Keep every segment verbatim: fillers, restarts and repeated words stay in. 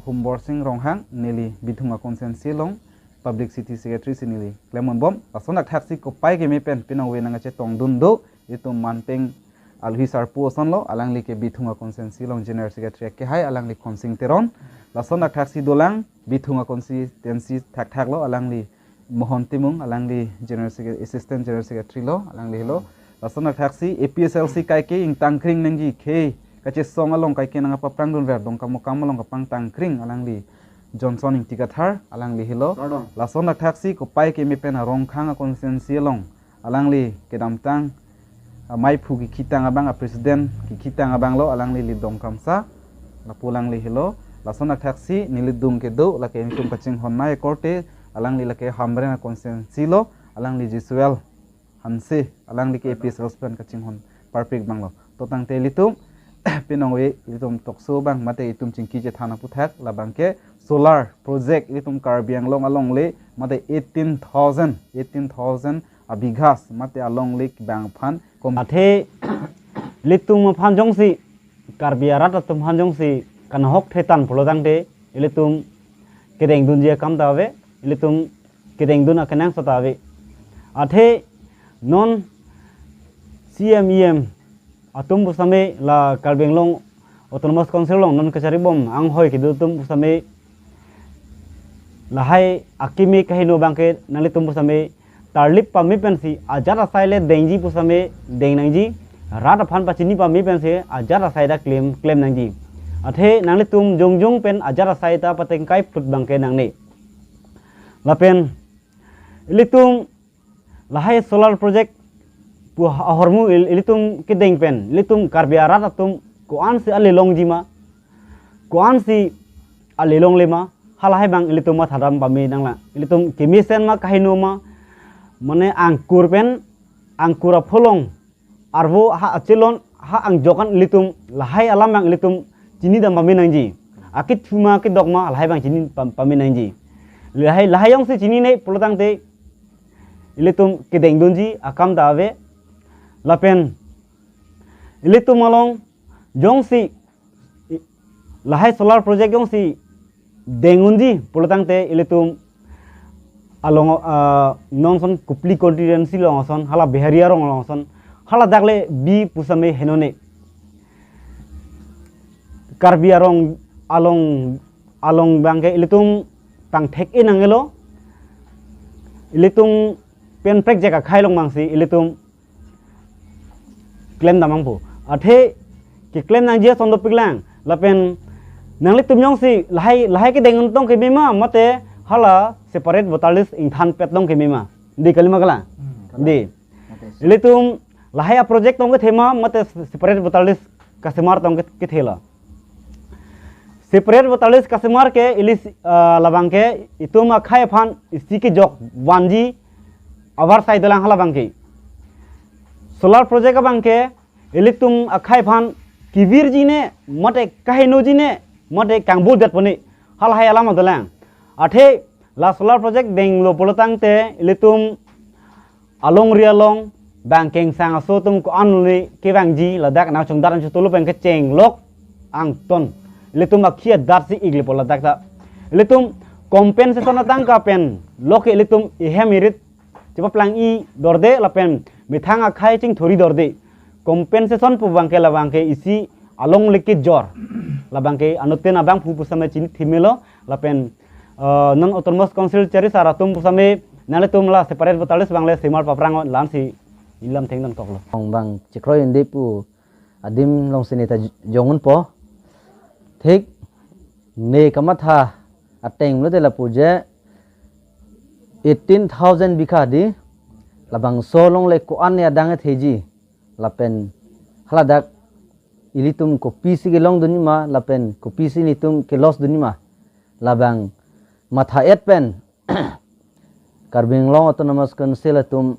Humbor Sing Ronghang, neli Bithung a constituency along Publicity Secretary si neli klemon bom. Lason athak si kopai keme pen pinong ave nangkachetongdun do, itum manpeng alhi sarpo asonlo, alangli ke Bithung a constituency along General Secretary akehai, alangli Khonsing Teron. Lason athak si dolang Bithung a constituency thakthak lo, alangli Mohon Timung, alangli General Secre-, Assistant General Secretary lo, alangli helo. Lason athak si A P S L C kaike ingtangkring nangji, khei kachesong along kaike nangpaprangdunver, Dongkamukam along kapangtangkring, alangli Johnson Ingti Kathar, alangli helo. Kardom. Lason athak si kopai keme pen a Rongkhang a constituency along alangli kedamtang, a, maiphu kikhitang abang, a president kikhitang abang lo, alangli Lidong Kramsa, lapu alangli helo. Lason athak si nelitum kedo, lake itum kachinghon nai korte, alangli lake Hamren a constituency lo, alangli Jesuel Hanse, alangli ke A P S L C pen kachinghon parpik abang lo. To tangte ilitum pinong ave, ilitum tokso abang mate itum chingki chethan aputhak, labang ke solar project ilitum Karbi Anglong alongle mate eighteen thousand, eighteen thousand abighas mate alongle bang aphan kom- Athe ilitum aphan jongsi, Karbi arat atum aphan jongsi kanahok thetan pulo tangte, ilitum kedengdunji akam ta ave, ilitum kedengdun akenangsot ta ave. Athe non C M E M atum pusitame, la Karbi Anglong Autonomous Council along non kacharibom anghoi kedo atum pusitame, lahai akimi kaheno abang ke nanglitum pusitame tarlip pame pensi ajat asai le dengji pusitame deng nangji, rat aphan pachini pame pensi ajat asai ta klem, klem nangji. Athe nanglitum jongjong pen ajat asai ta patengkai put abang ke nangne. Lapen ilitum lahai solar project pu ahormu il-, ilitum kedeng pen, ilitum Karbi arat atum ko-ansi ale longji ma, ko-ansi ale longle ma, halahai abang ilitum mathadam pame nanglang. Ilitum kemesen ma kaheno ma, mane angkur pen, angkur apholong arvo ha achelon ha angjok an ilitum lahai alam abang ilitum chinidam pame nangji. Akethu ma kedok ma lahai abang chini pam-, pame nangji. Lahai, lahai jongsi chinine pulo tangte ilitum kedengdunji akam ta ave. Lapen ilitum along jongsi i-, lahai solar project jongsi deng unji pulo tangte ilitum along, ah, non ason Kopili constituency along ason, hala Bihari arong along ason, haladak le bi pusitame henone. Karbi arong along, along abang ke ilitum tangthek-e nanglo, ilitum pen prekjak akhei along abangsi ilitum klemdam nangpo. Athe keklem nangji ason dopiklang. Lapen nanglitum jongsi lahai, lahai kedeng tong keme ma mate hala separate voter list ingthan pet tong keme ma, dei kali ma kalang? Hmm, kalang. Dei. Mate ilitum lahai a project tong kethe ma mate separate voter list kasemar tong ke-, kethe lo. Separate voter list kasemar ke ili, ah, labang ke itum akhei aphan isi kejok vanji avarsai dolang, halabang ke. Solar project abang ke ilitum akhei aphan kevirji ne, mate kahenoji ne, mate kangbuldet pone, halahai alam dolang. Athe la solar project denglo pulo tangte ilitum alongri along bang kengsang aso atum ko-an le kevangji, ladak nangchongdat nangchotolo pen kechenglok angton. Ilitum akhei adat si iklipo ladak ta. Ilitum compensation atangka pen lo ke ilitum ihem irit chepaplang-i dorde lapen methang akhei chingthur-i dorde. Compensation pu abang ke labang ke isi alongle kejor. Labang ke anuttin abangphu pusitame chinithimelo lapen, eh, non Autonomous Council chari sar atum pusitame nanglitum la separate voter list abang le semar paprang la-ansi ilam thengdon koklo. Ong bang chekroi un-e pu adim alongsi ne ta jong unpo. Thik ne kamatha ateng lote lapu je eighteen thousand bigha di, labangso alongle ko-an ne adang theji, lapen haladak ilitum kopisi kelongdunji ma lapen kopisi netum ke-loss dunji ma, labang matha-et pen Karbi Anglong Autonomous Council atum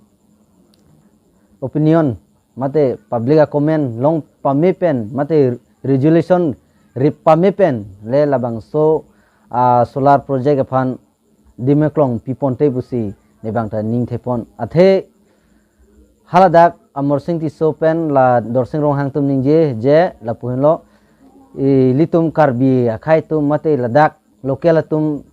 opinion mate public a comment long pame pen mate resolution rip pame pen le labangso, ah, solar project aphan dim keklong piponte pusi ne bang ta ningthepon. Athe haladak Amarsing Tisso pen la Dorsing Ronghang atum ningje je lapu henlo, Ilitum Karbi akhei atum mate ladak local atum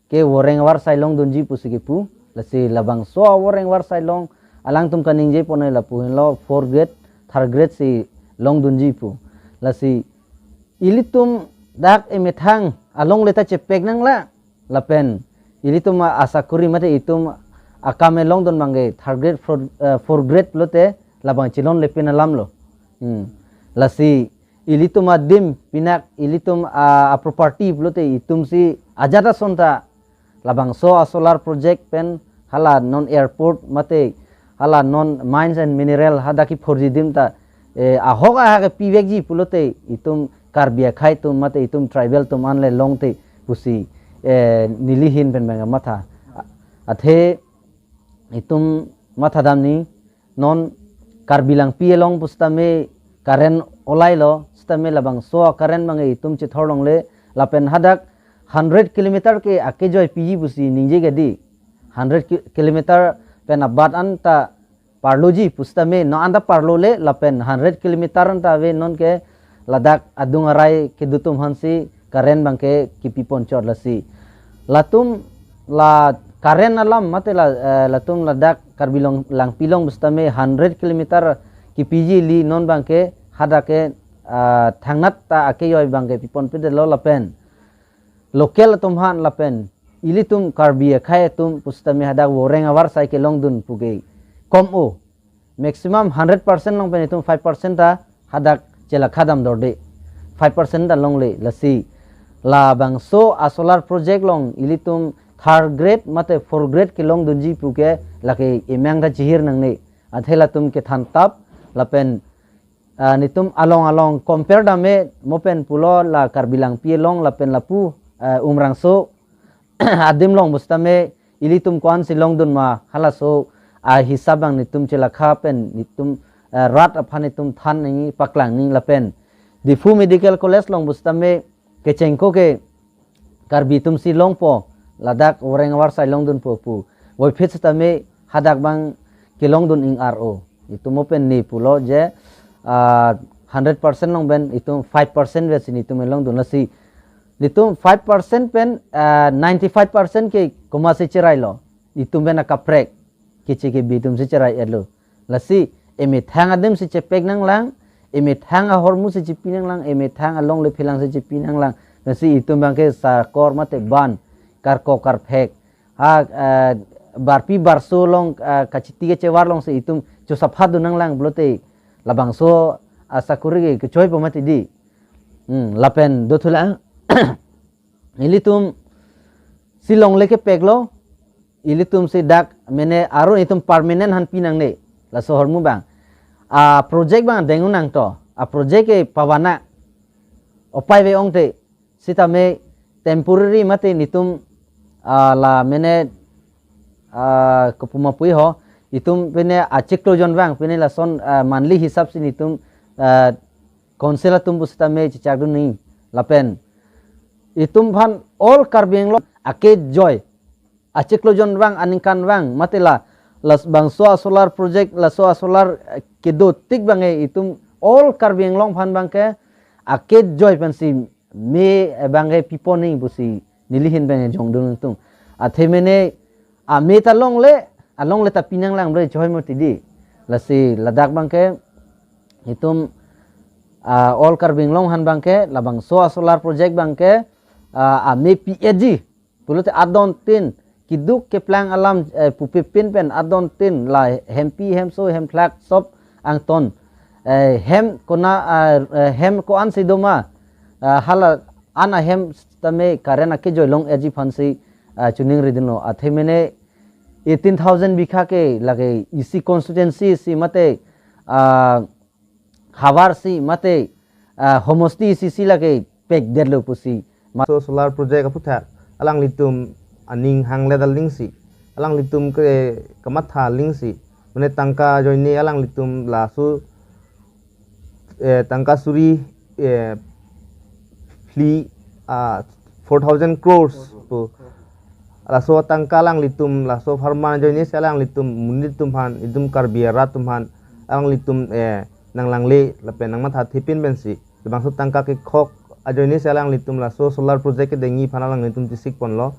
ke voreng avarsai longdunji pusi kipu. Lasi labangso avoreng avarsai long alangtum kaningje ponnoi lapu henlo fourth grade, third grade si longdunji pu. Lasi ilitum dak emethang alongle ta chepek nanglang. Lapen ilitum a-, asakuri mate itum akam longdun abangke third grade, fourth, eh, fourth grade pulote labang chelonlepin alamlo. Hmm. Lasi ilitum adim pinak ilitum a, a-property pulote itum si ajat ason ta labangso a-solar project pen hala non airport mate hala non mines and mineral hadak kephurji adim ta, eh, ahok ahak pivekji pulote itum Karbi akhei atum mate itum tribal atum anle longte pusi, eh, neli ahin pen abang matha. Athe itum mathadamni non Karbi Langpi along pusitame current olailo, sitame labangso current abangke itum chethor longle, lapen hadak hundred kilometer ke akejoi piji pusi ningje kedi. Hundred ki-, kilometer pen abat anta parloji pusitame non anta parlole lapen hundred kilometer anta ave nonke ladak adung arai kedo atum aphansi current abangke kepipon chot lasi. Latum la current alam mate la, eh, latum ladak Karbi Long, Langpi along pusitame hundred kilometer kepiji ili non abangke hadak ke, ah, thangnat ta akejoi abangke piponpedetlo lapen local atum aphan lapen ilitum Karbi akhei atum pusitame hadak voreng avarsai kelongdun puke kom-o. Maximum hundred percent along pen itum five percent ta hadak chelakha dam dorde. Five percent ta longle lasi labangso a-solar project along ilitum third grade mate fourth grade kelongdunji puke lake emang ta chihir nangne. Athe latum kethan tap lapen, ah, netum along along compare dam-e mo pen pulo la Karbi Langpi along lapen lapu, ah, Umrangso adim along pusitame ilitum ko-ansi longdun ma halaso ahisap abang netum chelakha pen netum, eh, rat aphan netum than nangji paklang nangji lapen Diphu Medical College along pusitame kechengko ke Karbi atumsi longpo ladak voreng avarsai longdunpo pu. Voiphit sitame hadak abang kelongdun ing aro. Itum mo pen ne pulo je, ah, hundred percent along pen itum five percent vet si netum longdun lasi. Netum five percent pen, ah, ninety-five percent ke komatsi cherailo. Itum pen akaprek. Keche kebi atumsi cherai-etlo. Lasi emethang adimsi chepek nanglang, emethang ahormusi chepi nanglang, emethang alongle phelangsi chepi nanglang. Lasi itum abangke sakor mate ban, karkok karphek. Ha, eh, barpi barso along, eh, kachiti kachevar alongsi itum chosaphat dun nanglang pulote labangso asakuri ke kechoipo mati di. Hmm, lapen dothulang. Ilitumsi longle kepeklo, ilitumsi dak mene aro itum permanent aphan pi nangne, laso ahormu abang. A-project abang deng-un nangto, a-project ke pavana, opai ave ongte, sitame temporary mate netum, ah, la mene, ah, kopuma pui ho, itum pine achiklo jon abang, pine lason, ah, monthly hisap si netum, ah, council atum pusitame chechak dun nangji lapen itum aphan all Karbi Anglong akejoi achiklo jon abang aningkan abang mate la, labangso a-solar project laso a-solar, eh, kedo tik abangke itum all Karbi Anglong aphan abangke akejoi pensi me, eh, abangke pipon nangji pusi neli ahin abangke jongdun nangtung. Athe mene ame ta longle, alongle ta pi nanglang bre choi mo tidi. Lasi ladak abangke itum, ah, all Karbi Anglong aphan abangke labangso a-solar project abangke, ah, ame pi-etji pulote adon tin keduk keplang alam, eh, pupe pin pen adon tin la hempi hemso hemthlak sop angton, eh, hem kona, ah, eh, hem ko-ansi doma, ah, hala an ahem tame current akejoi long-etji aphansi, ah, choningri dunlo. Athe mene eighteen thousand bigha ke lake isi constituency si mate, ah, havar si mate, ah, homosti isi si lake pekdetlo pusi. Ma- So solar project aputhak alanglitum aning hangledal lingsi, alanglitum ke kamatha lingsi, mane tangka ajoine alanglitum laso, eh, tangka suri, eh, phli, ah, four thousand crores pu. Laso tangka alanglitum, laso pharma ajoine si alanglitum monit atum aphan, itum Karbi arat atum aphan alanglitum, eh, nanglangle lapen nangmathathepin pensi labangso tangka kekhok ajoine si alanglitum laso solar project kedengji aphan alanglitum chesik ponlo.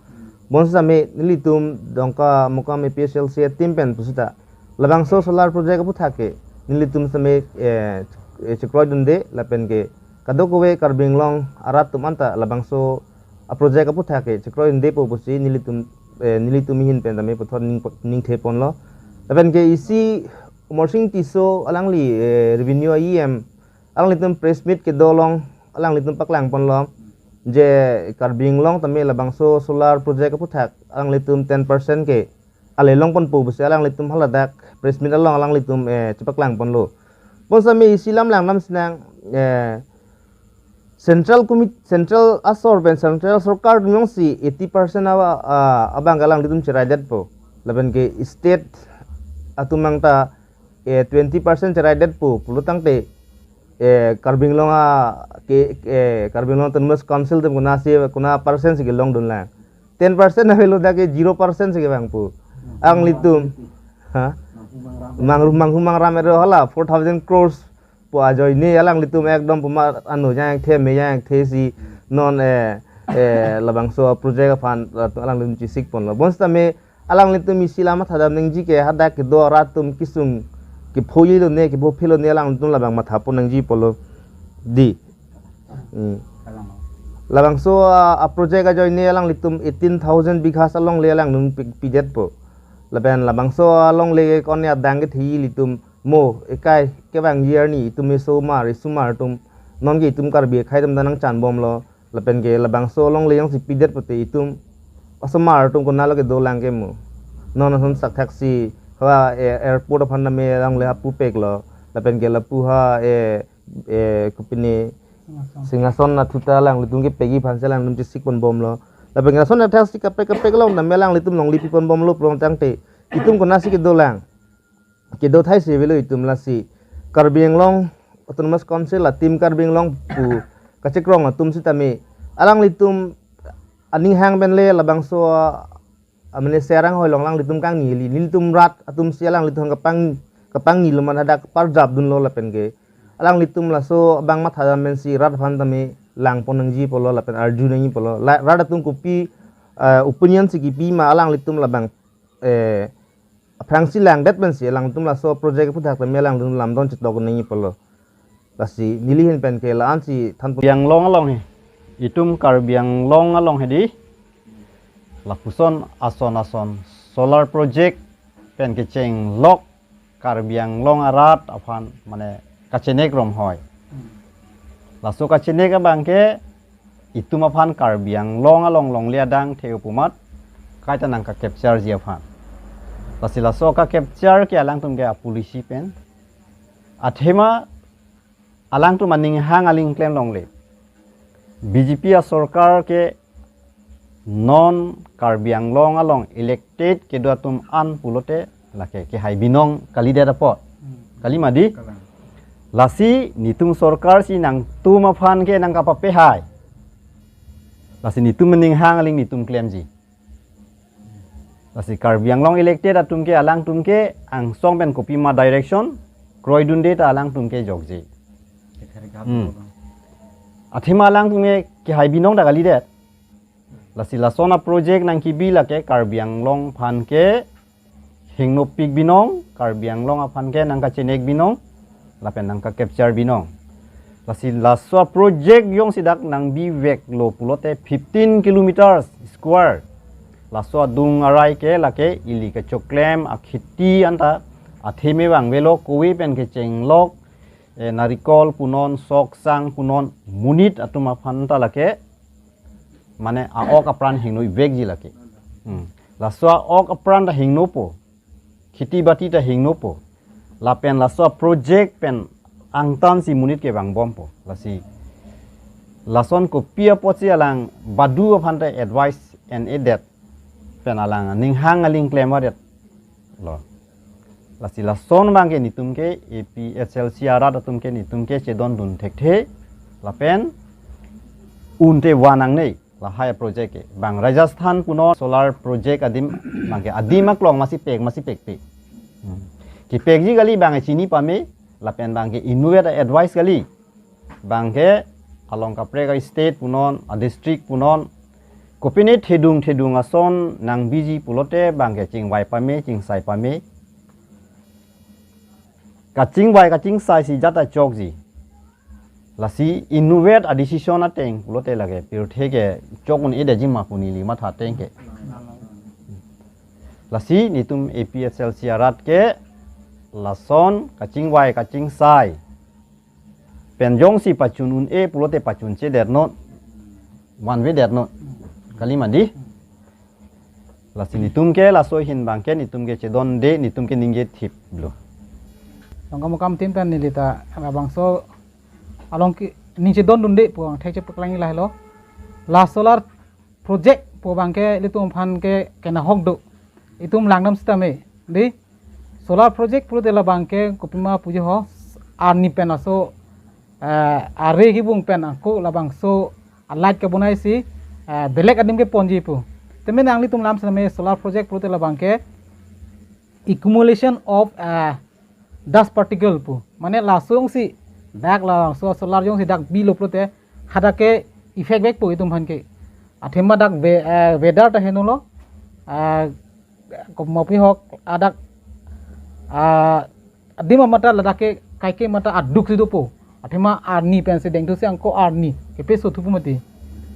Bonsitame nelitum Dongkamukam A P H L C a-team pen pusita labangso solar project aputhak ke nelitum sitame, eh, eh, chekroidunde lapen ke kadokave Karbi Anglong arat atum anta labangso a-project aputhak ke chekroidundepo pusi nelitum, eh, nelitum ahin pen tame puthot ning, ningthe ponlo. Lapen ke isi Amarsing Tisso alangli, eh, Revenue E M, alanglitum press meet kedo along alanglitum paklang ponlo je Karbi Anglong tame labangso solar project aputhak alanglitum ten percent ke ale long ponpo pusi alanglitum haladak press meet along alanglitum, eh, chepaklang ponlo. Bonsitame isi lam langdam sinang, eh, Central Commit-, Central asor pen Central Sorkar atum jongsi eighty percent aba, ah, abang alanglitum cheraidetpo. Lapen ke state atum angta, eh, twenty percent cheraidetpo pulo tangte, eh, Karbi Anglong a ke, eh, Karbi Anglong Autonomous Council atum kona si, kona percent si kelongdunlang. Ten percent avelo, dak ke zero percent si kevangpo. Alanglitum. Ha? Mangrum, mangrum, mangrum ero hala four thousand crores pu ajoine alanglitum ekdom puma ano jangthe me jangthe si non, eh, eh, labangso project aphan, eh, alanglitum chesik ponlo. Bonsitame alanglitum isi lam mathadam nangji ke hadak kedo arat atum kesung kephoji lone, kepho philone alanglitum labang matha pon nangji pulo dei. Hmm. Labangso a, a-project ajoine alanglitum eighteen thousand bighas alongle alanglitum pi-, pidetpo. Lapen labangso alongle ke konne adang kethe ilitum mo ekai kevangji arni itum esomar esomar atum, non ke itum Karbi akhei atum ta nangchanbomlo. Lapen ke labangso alongle jongsi pidet pote itum osomar atum konatlo kedolang ke mo. Non ason sakthaksi ha, eh, airport aphan tame alongle ha pupeklo. Lapen ke lapu ha, eh, eh, kopine Singhason athu ta alanglitum kepekji aphansi alanglitum chesik ponbomlo. Lapen ke lason athaksi kaprek kaprek along tame alanglitum longle pi ponbomlo pulo tangte itum konatsi kedolang? Kedo thai si avelo itum. Lasi Karbi Anglong Autonomous Council a-team, Karbi Anglong pu kachekrong atum sitame alanglitum aning hang pen le labangso a, a, mane Serang hoi along alanglitum kangni kali, nelitum rat atum si alanglitum kapang, kapangni lo, man hadak parjap dunlo lapen ke alanglitum laso abang mathadam pensi rat aphan tame lang pon nangji pulo lapen arju nangji pulo. La, rat atum kopi, eh, opinion si kipi ma alanglitum labang, eh, aphrangsi langdet pensi alangtum laso project aputhak tame alangtum lamdon chetok nangji pulo. Lasi neli ahin pen ke la-ansi than pon. Karbi Anglong along he. Itum Karbi Anglong along he dei. Lapuson ason ason solar project pen kechenglok Karbi Anglong arat aphan mane kachenek rom hoi. Laso kachenek abang ke itum aphan Karbi Anglong along longle adang theu pu amat kaita nangka-capture ji aphan. Lasi laso ka-capture ke alangtum ke a-policy pen. Athema alangtum aning hang aling klem longle. B J P asorkar ke non Karbi Anglong along elected kedo atum an pulote lake kehai binong kalidet apot. Hmm. Kali ma dei? Kalang. Lasi netum sorkar si nangtum aphan ke nangkapapehai. Lasi netum aning hang aling netum klemji. Lasi Karbi Anglong elected atum ke alangtum ke angsong pen kopi ma direction kroidunde ta alangtum ke jokji. Hmm. Athema alangtum ke kehai binong ta kalidet. Lasi lason a-project nangkebi lake Karbi Anglong aphan ke hingnopik binong, Karbi Anglong aphan ke nangkachenek binong, lapen nangka-capture binong. Lasi laso a-project jongsi dak nangbiveklo pulote fifteen kilometers square. Laso adung arai ke lake ili kechoklem akheti anta atheme vangvelo, kove pen kechenglok, eh, narikol punon, soksang punon, monit atum aphan ta lake mane a-ok apran hingno-ivekji lake. Hmm. Laso a-ok apran ta hingnopo. Kheti bati ta hingnopo. Lapen laso a-project pen angtan si monit kevangbompo. Lasi lason kopi apotsi alang badu aphan ta advice en-edet pen alang aning hang aling klemvadet lo. Lasi lason abang ke netum ke A P H L C arat atum ke netum ke chedondun thekthe lapen un te van nangne lahai project ke. Bang Rajasthan punon solar project adim abang ke adim aklong masi pek masi pekpe. Hmm. Kepekji kali abang ke chini pame lapen abang ke inutvet advice kali. Abang ke along kaprek a-state punon, a-district punon, kopine thedung thedung ason nangbiji pulote bangke chingvai pame, chingsai pame. Kachingvai kachingsai si jat ta chokji. Lasi inutvet a-decision ateng pulote lake pirthe ke chok un-edetji ma pu neli matha ateng ke. Lasi netum A P H L C arat ke lason kachingvai kachingsai pen jongsi pachun un-e pulote pachunchedet non, vanvedet non. Kali ma di? Lasi netum ke laso ahin bangke netum ke chedonde, netum ke ningje thiplo. Dongkamukam atum pen neli ta labangso along ke ningje dondunde pu angthek chepaklangji lahelo. La solar project pu bangke ilitum aphan ke kenahok do. Itum langdam sitame, di? Solar project pulote labangke kopima puji ho, arni pen aso, eh, are kibung pen angko labangso a-light kebonaisi, eh, belek adim keponji pu. Tame nanglitum lam sitame solar project pulote labangke accumulation of, eh, dust particle pu. Mane laso jongsi dak laso solar jongsi dak bilo pulote hadak ke effect vekpo itum aphan ke. Athema dak we-, eh, weather ta henolo, eh, komopi hok adak, ah, adim amat ta ladak ke kaike amat ta aduk si dopo. Athema arni pensi dengthusi angko arni kepeso thupo mati.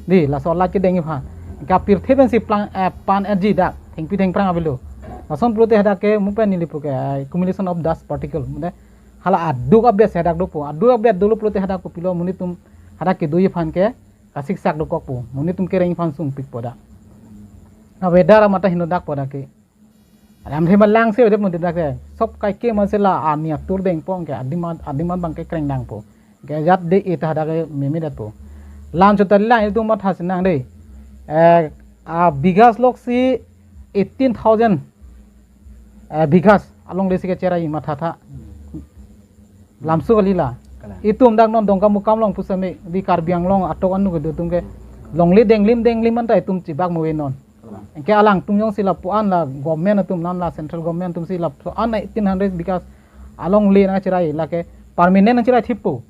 Di, laso a-light kedengji aphan. Ke pirthe pensi plang, eh, pan-etji dak, thengpi thengphrang avelo. Lason pulote hadak ke mu pen neli pu ke, eh, accumulation of dust particle. Mane hala aduk abet si hadak dopo. Aduk abet dolo pulote hadak kopilo, monit atum hadak kedoji aphan ke kasiksak dokokpo. Monit atum kereng aphan sungpikpo dak. Na weather amat ta heno dakpo dak ke. Alam thema langse udah mudah dak ke. Sop kaike amatsi la arni atur dengpo ke adim an, adim an bangke krengdangpo. Ke jat de-e ta hadak ke memedetpo. Lam chot ta lang itum matha sinang de. Eh, a-bighas loksi eighteen thousand, eh, bighas alongle si kecherai matha tha. Lamso kali la. Kalang. Itum dak non Dongkamukam along pusitame di Karbi Anglong atok anu kedo atum ke longle denglim denglim anta itum chibak muve non. Kalang. Anke alangtum jongsi lapu-an la government atum nam la central government atumsi lapu-an eighteen hundred bighas alongle nangcherai lake permanent nangcherai thippo.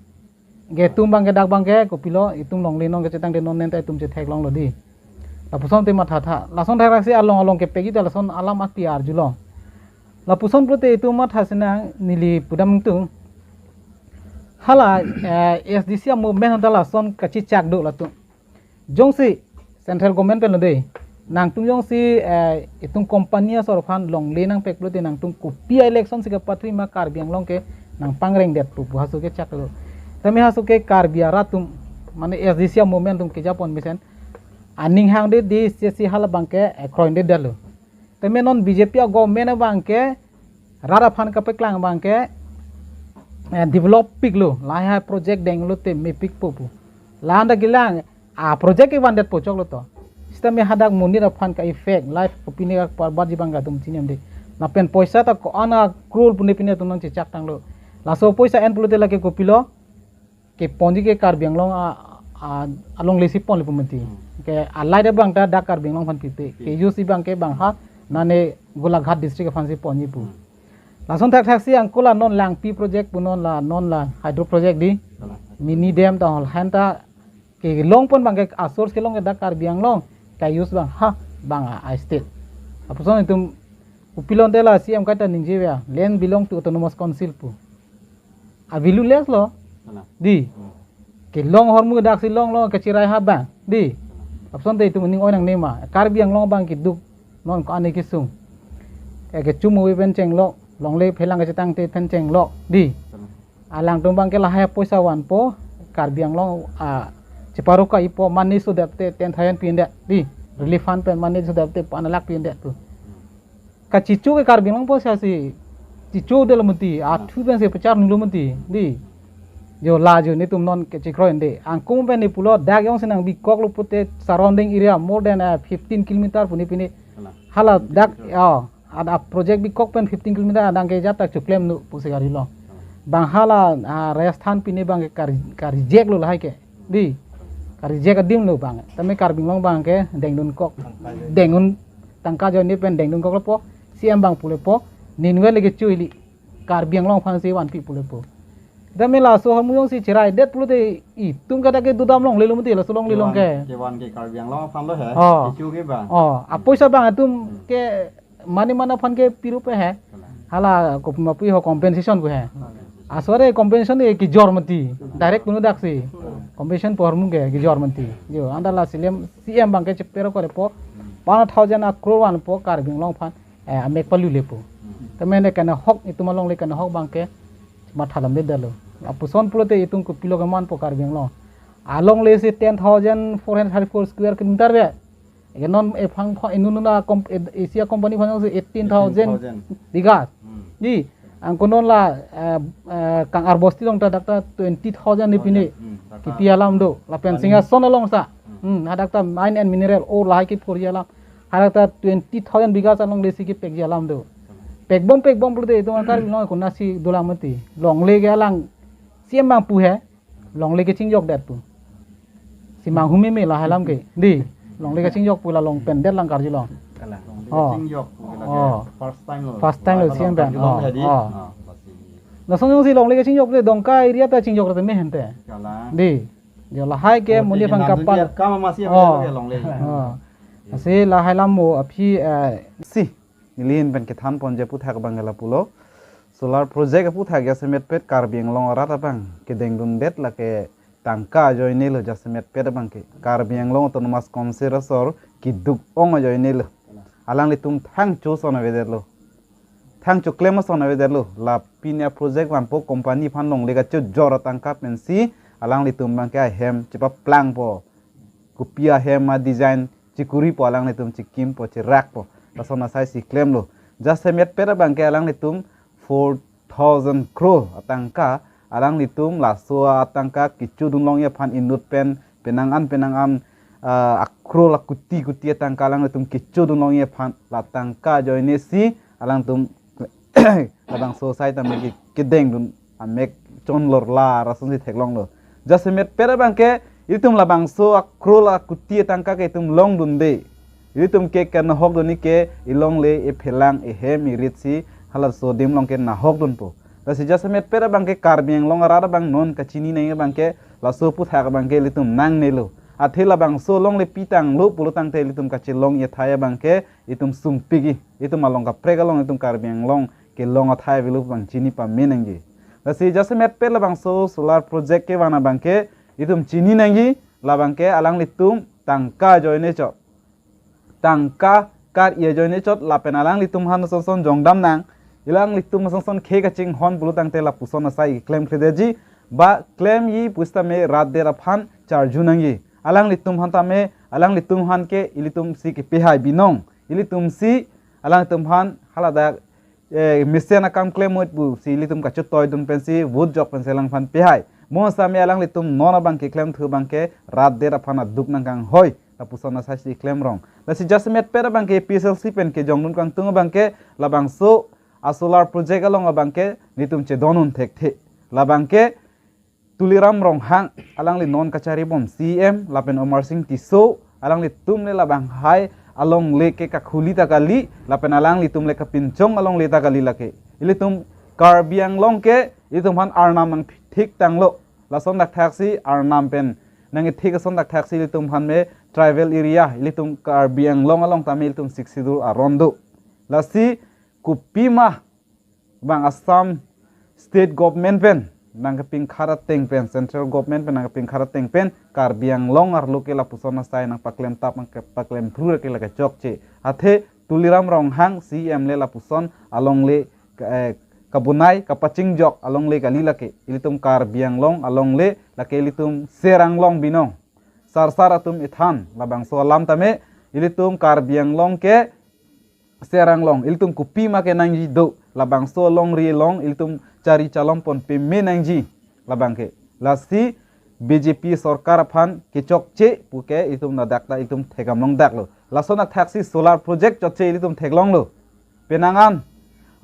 Ke itum bangke dak bangke kopilo itum longle non kechetangte non nenta itum chetheklonglo di. Lapuson te matha tha. Lason thakthak si along along kepegi ta lason alam akti arjulong. Lapuson pulote itum matha sinang neli pudam tung. Hala, eh, A S D C a-movement anta lason kachechak do latum. Jongsi central government pen lo de. Nangtum jongsi, eh, itum company asor aphan longle nangpek pulote nangtum kopi a-election si kapatri ma Karbi Anglong ke nangpangrengdetpo pu haso kechak lo. Tame haso ke Karbi arat atum, mane A S D C a-movement atum kejapon mesen aning hangde di C C hala bangke, eh, kroindedetlo. Tame non B J P a-government abangke rat aphan kapeklang abangke, eh, develop piklo, lahai project denglo te mepikpo pu. La-an dak kelang, a-project kevandetpo choklo to. Sitame hadak monit aphan ka-effect, life kopine kaparbatji abang kadum chiniam de. Lapen poisa ta ko-an a-crore pune pine atum nangchechak tanglo. Laso poisa en pulote lake kopilo, keponji ke Karbi Anglong a, a, alongle si ponle pu mati. Hmm. Ke a-light abang ta dak Karbi Anglong aphan pipe. Pi. Ke use abangke bang ha nane Golaghat district aphansi ponji pu. Hmm. Lason thakthak si angko la non Langpi project punon la non la hydro project di. Kalang. Mini dam ta hol han ta kelongpon abangke a-source kelong ke dak Karbi Anglong. Ka-use abang ha bang a, a-state. Lapuson itum kopilo ante la C M kaita ningje ve, land belong to autonomous council pu. A-value less lo. Kalang. Di. Hmm. Kelong ahormu daksi longlo, kachirai ha abang. Di. Lapuson te itum ning oi nangne ma. Karbi Anglong abang keduk non ko-an kesung. Eh, kecho muve pen chenglok, longle phelang kachetangte pen chenglok. Di. Kalang. Alangtum abangke lahai poisa vanpo, Karbi Anglong, ah, cheparokaipo, mane sodapte ten thousand pindet. Di. Relief fund pen mane sodapte pan lakh pindet tu. Kachicho ke Karbi Anglong poisa si chichodetlo mati, athu pensi pacharnilo mati, di. Jo la jo netum non kechekroi ande. Angkung pen ne pulo dak jongsi nangbikoklo pute surrounding area more than, uh, fifteen kilometer pune pine. Kalang. Hala dak, oh, ada project bikok pen fifteen kilometer adang ke jat ta choklemlo pusi kari lo. Bang hala, ah, Rajasthan pine abangke kari, ka-reject lo lahai ke. Di. Ka-reject adim lo abang. Tame Karbi Anglong abangke dengdunkok. Dengdun tangka ajoine pen dengdunkoklo po. C M abang pulo po. Ninve lake chuili. Karbi Anglong aphansi vanpi pulo po. Dame laso ahormu jongsi chiraidet pulote itum kada ke dodam longlelo mati laso longle along ke. Kevan, kevan ke Karbi Anglong aphan lo he. Oh. Kecho ke bang. Oh, apoisa bang atum Hmm. ke mane mane aphan ke pirup he. Kalang. Hala kopima pu ho compensation ko he. Kalang. Asore compensation ke kejor mati. Direct puno daksi. Kalang. Compensation pu ahormu ke kejor mati. Jo, anta la C M, C M bang ke chepero kore po. Hmm. One thousand a crore vanpo Karbi Anglong aphan. Eh, amek palu lepo. Hmm. Kemene kena hok itum alongle kena hok bang ke matha dam bedalo. Lapuson pulote itum kopilo kemanpo Karbi Anglong. Alongle si ten thousand four hundred thirty-four square kilometer be. Eke non ephang pho inut nuna kom-, e-, Asia company phang si eighteen thousand Eighteen thousand. Bighas. Hmm. Di, angkonon la, eh, eh, Kangar Bosti along ta dak ta twenty thousand ni pine. Hmm, dak ta Kipi alam do. Lapen Tani. Singhason along sa. Hmm. Hmm, hadak ta mine and mineral ore lahai kiphurji alam. Hadak ta twenty thousand bighas alongle si kipekji alam do. Pekbom pekbom pulote itum Karbi Anglong konatsi dolang mati. Longle ke alang C M bang pu he. Longle kechingjokdet pu. Si manghu meme lahai alam ke. Di. Longle kechingjok pu la long pendet lang karjulong. Kalang. Oh. Kechingjok pu la Oh. ke first time lo. First time lo Lahai C M alam pen. karjulong Oh. hadi. Oh. Ah, pasti. Lason jongsi longle kechingjok le Dongka area ta chingjok rate mehen te. Kalang. Di. Jo lahai ke Oh, muni di pang hinam kapal. dun ke kam masih Oh. apa ke longle. Oh. Asi lahai alam mo aphi, eh, Si. Nelihin pen kethan ponji aphuthak abang ke lapulo. Solar project aphuthak jasemet pet Karbi Anglong arat abang kedengdundet lake tangka ajoinelo jasemet pet abang ke. Karbi Anglong Autonomous Council asor keduk ong ajoinelo. Alanglitum thangcho son avedetlo. Thangcho klem son avedetlo. La pine project vanpo company aphan longle kachojor atangka pensi alanglitum abang ke ahem chepaplangpo. Kopi ahem a design chikuripo alanglitum chikimpo chirakpo. Lason asai si klemlo. Jasemet pet abang ke alanglitum four thousand crore atangka alanglitum laso atangka kechodun longji aphan inut pen penang an penang an, ah, a crore a kuti kuti atangka alanglitum kechodun longji aphan la tangka ajoine si alangtum labangso asai tame ke kedengdun amek chonlor la rason si theklonglo. Jasemet pet abang ke itum labangso a crore a kuti atangka ke itum longdunde. Itum ke kenahokdun ni ke ilongle ephelang ehem erit si halaso adim along ke nahokdunpo. Lasi jasemet pet abang ke Karbi Anglong arat abang non kachini nangji abang ke laso aphuthak abang ke ilitum nangnelo. Athe labangso longle pitanglo pulo tangte ilitum kachelongji athai abang ke itum sungpik-i, itum along kaprek along itum Karbi Anglong kelong athai avelo abang chini pame nangji. Lasi jasemet pet labangso solar project kevan abang ke itum chini nangji, labang ke alanglitum tangka ajoine chot. Tangka kar-i ajoine chot lapen alanglitum aphan son son jongdam nang, alanglitum son son khei kachinghon pulo tangte lapuson asai klemkledetji, ba klemji pusitame rat det aphan charju nangji. Alanglitum aphan tame, alanglitum aphan ke ilitum si kepehai binong. Ilitum si alanglitum aphan haladak, eh, mesen akam klem mut pu si ilitum kachetoidun pensi vote jok pensi alangphan pehai. Mo same alanglitum non abang ke klemthu abang ke rat det aphan aduk nangkanghoi. Lapuson asai si klemrong. Lasi jasemet pet abang ke P S L C pen kejongdun kangtung abang ke labangso a solar project along abang ke nelitum chedondun thekthe. Labang ke Tuliram Ronghang, alangli non kacharibom C M, lapen Amarsing Tisso, alanglitum le labang hai alongle ke kakhuli ta kali, lapen alanglitum le kapinchong alongle ta kali lake. Ilitum Karbi Anglong ke, ilitum aphan arnam nangthik tanglo. Lason dakthaksi arnam pen nangthik ason dakthaksi ilitum aphan me tribal area, ilitum Karbi Anglong along tame ilitum Sixth Schedule aron do. Lasi kopima bang Assam State Government pen nangkepingkhat ateng pen, Central Government pen nangkepingkhat ateng pen, Karbi Anglong arlo ke lapuson asai nangpaklem tap, nangpaklem phru ke lake chokche. Athe Tuliram Ronghang C M le lapuson alongle, eh, kabunai, kapachingjok alongle kali lake. Ilitum Karbi Anglong alongle lake ilitum Ser Anglong binong. Sarsar atum ithan, labangso alam tame, ilitum Karbi Anglong ke Ser Anglong, ilitum kopima ke nangji do, labangso alongri along, ilitum chari chalom pon peme nangji, labang ke. Lasi B J P sorkar aphan kechokche pu ke ilitum ladak ta ilitum thekdam longdaklo. Lason athaksi solar project chotche ilitum theklonglo. Penang an,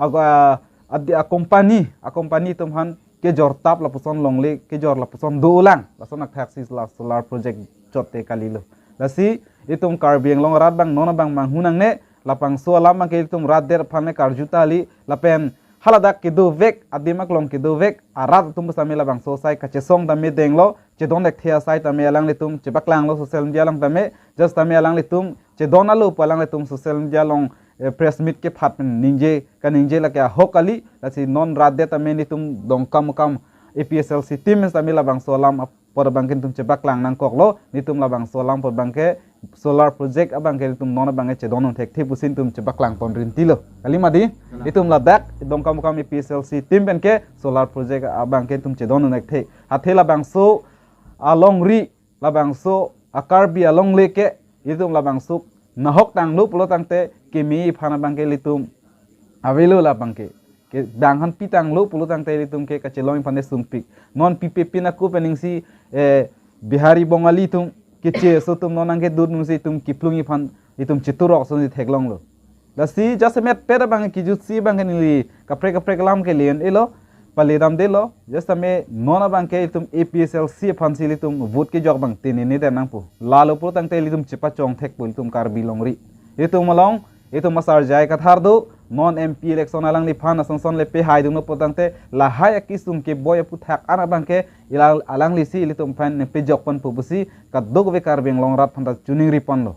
ag-, a, adi-, a company, a company atum aphan kejor tap lapuson longle, kejor lapuson dolang. Lason athaksi la solar project chotte kalilo. Lasi itum Karbi Anglong arat abang non abang manghu nangne, labangso alam abang ke itum rat det aphan le karju ta kali, lapen haladak kedovek, adim aklong kedovek arat atum sitame labangso asai kachesong tame denglo, chedon thekthe asai tame alanglitum chepaklanglo social media along tame, just tame alanglitum chedon alo pu alanglitum social media along, eh, press meet kephat pen ningje, kaningje lake ahok kali. Lasi non rat det tame nelitum Dongkamukam A P H L C team sitame labangso alam apor abangke nelitum chepaklang nangkoklo, nelitum labangso alam apor abangke solar project abangke nelitum non abangke chedon thekthe pusi nelitum chepaklang pon rintilo. Kali mati, nelitum ladak Dongkamukam A P H L C team penke solar project abangke nelitum chedon thekthe. Athe labangso alongri, labangso a-Karbi alongle ke, nelitum labangso nahok tanglo pulo tangte keme aphan abangke nelitum avelo labangke. Ke bang aphan pi tanglo pulo tangte nelitum ke kachelong aphan sungpik. Non pipe pin ako pening si, eh, Bihari Bongali atum keche aso atum non nangkedun nung si nelitum kiplung aphan nelitum cheturok ason si theklonglo. Lasi jasemet pet abang kijutsi abang neli kaprek kaprek alam ke le-en-elo, pale damdelo, just tame non abangke nelitum A P H L C aphan si nelitum vote kejok abang tini ni den nangpo. Lalo pulo tangte nelitum chepachong thekpo nelitum Karbi longri. Nelitum along, nelitum asar J I Kathar do, non M P election alangliphan ason son le pehaidunlo pulo tangte, lahai akesung keboi aphuthak an abangke, ila-, alangli si nelitum aphan pejok ponpo pusi, kadokave Karbi Anglong rat aphanta choningri ponlo.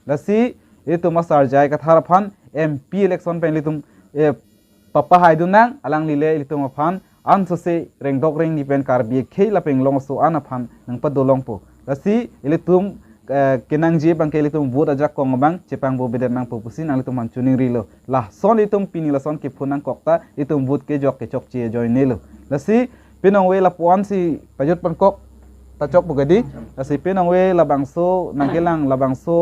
Lasi, nelitum asar J I Kathar aphan M P election pen nelitum, eh, papahaidun nang, alangli le nelitum aphan ansose rengdok rengni pen Karbi akhei lapen Anglong aso an aphan nangpadolongpo. Lasi, nelitum, eh, kenangji abangke nelitum vote ajakong abang chepangbo bedet nangpo pusi nanglitum aphan choningrilo. Lason nelitum pini lason kephun nangkok ta, nelitum vote kejok kechokche ajoinelo. Lasi, penang ave lapu-an si pajut pangkok, ta chokpo kedi. Lasi penang ave labangso, nangkelang labangso